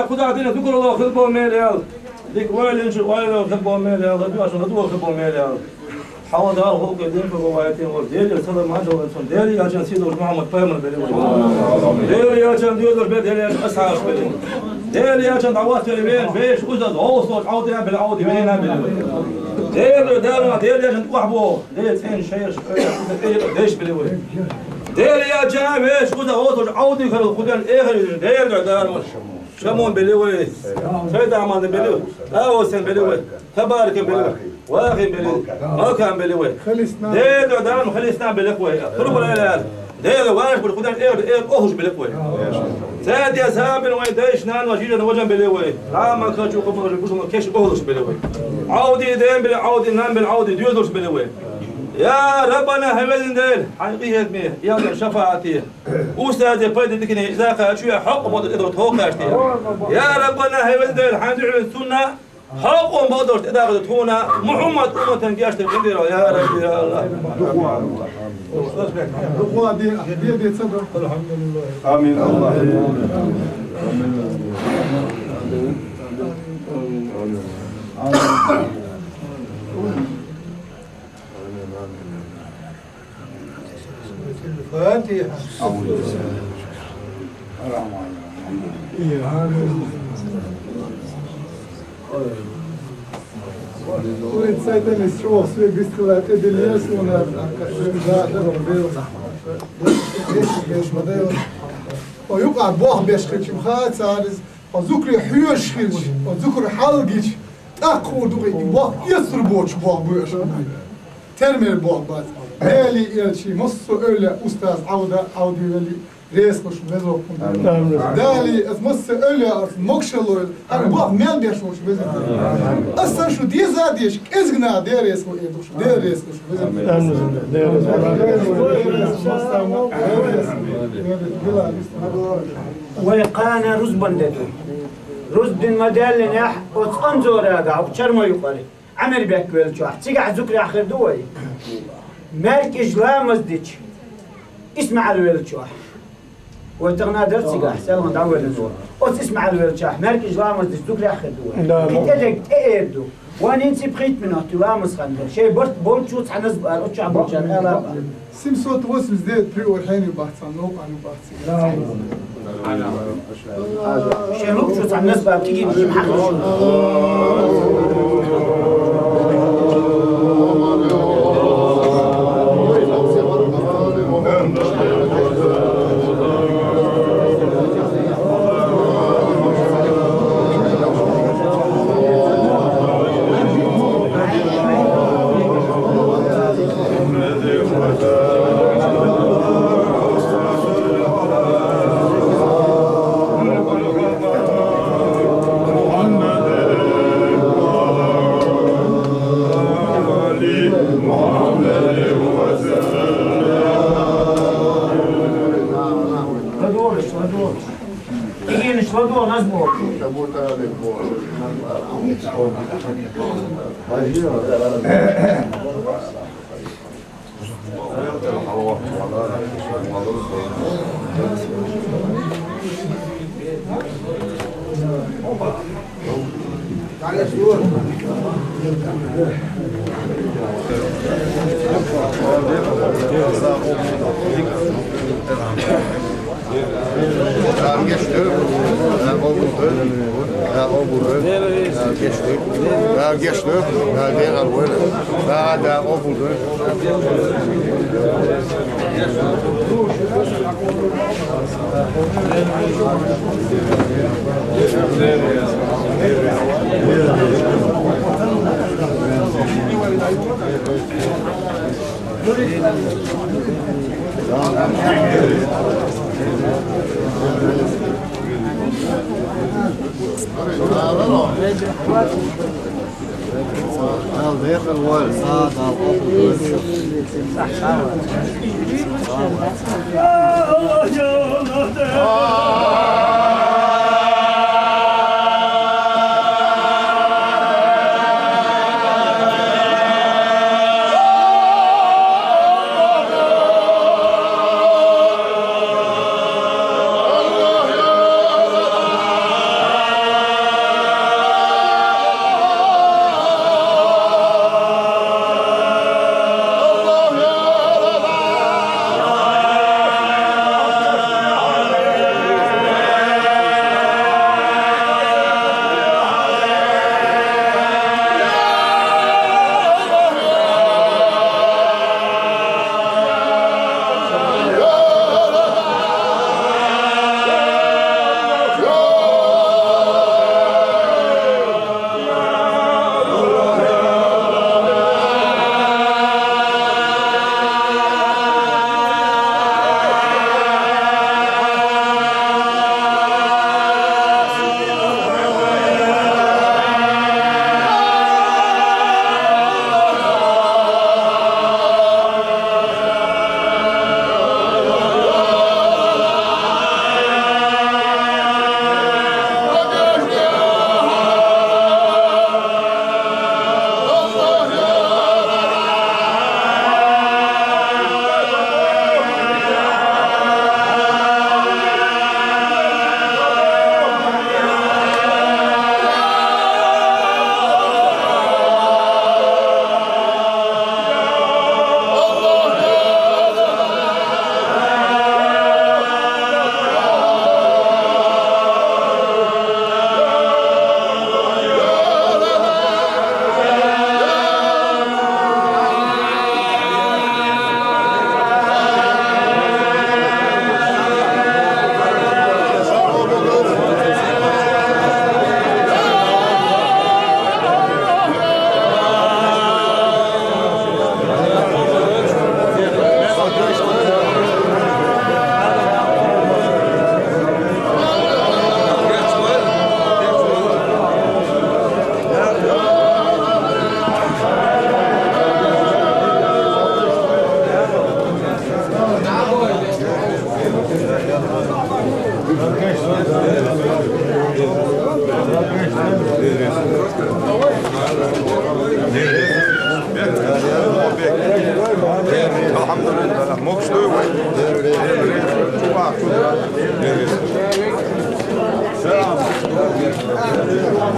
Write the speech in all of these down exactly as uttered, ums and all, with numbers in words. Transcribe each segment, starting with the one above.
Кхузахь дина зугаралла хила болу мел яьлла, дика ойла йинчу ойла хила болу мел яьлла, дуьйцуш хила болу мел яьлла. Хьалха Дала хӀокху динах бу вайтина волу Делера салам-маршалла цунна, Делан элчанан сийлахьчу Мухьаммад-пайхамар белла вай. Делан элчанан доьзалш белла, Делан элчанан асхьабаш белла вай. Делан элчанан дӀахӀоттавелла вен вешан уза гӀовс долчу Ӏовдина белла, Ӏовди велина белла вай. Делан дуьхьа Дала, Делан элчанан тӀехь боху, Делан цӀена шайгаш, ойла, уза тӀе а деш белла вай. Делан элчанан вешан уза гӀовс долчу Ӏовди хилла кху дерг эхар вижина, Делан дуьхьа Дала. Шамун белла вай, Сайд-Ахьмадна белла вай, ТӀаусина белла вай, Табаракна белла вай, Вахина белла вай, Малкана белла вай. Делан дуьхьа Дала, Хилисна белла вай. Турбалайла аьлла. Делан ваша бу кху дерг эр, эр охьуш белла вай. Цаьрца сабина вайн дайша, наноша, йижарна, важарна белла вай. Ӏаман кхачу кху бажа бушалла кеш охьуш белла вай. Ӏовди ден белла, Ӏовди нан белла, Ӏовди доьзалш белла вай. Я Раббана, хьан везан Дела, хьайн къинхетаме, ялтан шафаӀате. Устазе пайда дикане иза кхачош хьокъ мотт эдо тхокхаьчте. Я Раббана, хьайн везан Дела, хьайн дуьхьал цунна хьокъо мотт эдо тхуна, Мухьаммад умматан гечдар гӀиндийро, я Рабби, я Аллах. Амин, Аллах. الفاتحة. Вай цайтанис чӀогӀа соьга вистхилар тӀедиллера суна, да, да, да, да. О, юкъа бох беш хилча, ма хаьа цара иза. О, зукаре хьоьжуш хилча, о, зукар хьалгича, тӀаккха хуур ду-кх и бох, эцар боцуш бох бу аша. Термер бох бац. Дели элчи, массо а эвлаяъ, устаз Ӏавда, Ӏавди вели, реза хуьлуш веза хӀун. Амин. Дали, ас массо а эвлаяъ, ас могашалла, ас бох мел беш волуш веза. Ас сан шу деза а дезаш, кӀезиг нах деррес хӀун эр ду шу, деррес хӀун шу веза. Амин. Вай кхана рузбан де ду. Рузбан ма даьллинехь, оцу Анзорага, оцу Чарма юкъара, Ӏамир бехк веллачохь, цигахь зукарехь хир ду вай. МаьркӀажа ламаз дича, ИсмаӀал веллачохь. Вай тахана дара цигахь, селхана дӀавоьллина вара. Оцу ИсмаӀал веллачохь, маьркӀажа ламаз дича зукарехь хир ду вай. Да, кхин тӀедерг тӀе эр ду. Вайн хӀинца пхийтта минот ю ламаз хан дара. Шайн барт болчу цхьа назбар, оццахь болчарна ала а баьлла. Семьсот восемьдесят девять приор хьенан ю бац, цхьа новкъа ю бац. Шен луучу цхьа назбар кигин шим хьахуьйсу. ЛадогӀаш, ладогӀаш. Дегенаш ладогӀа, назбо.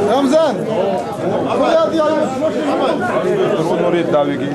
Рамзан! Куда ты? Трудно рит давиги.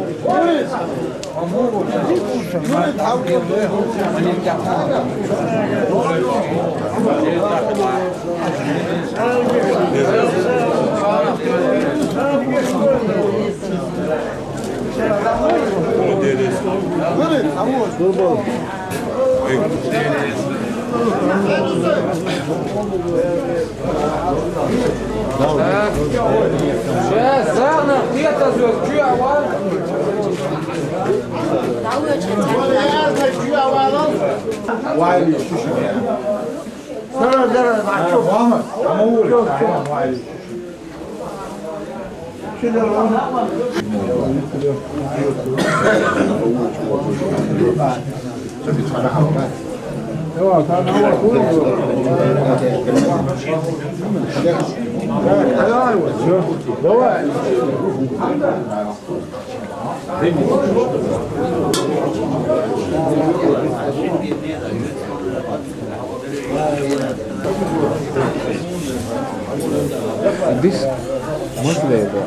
Биз можно это?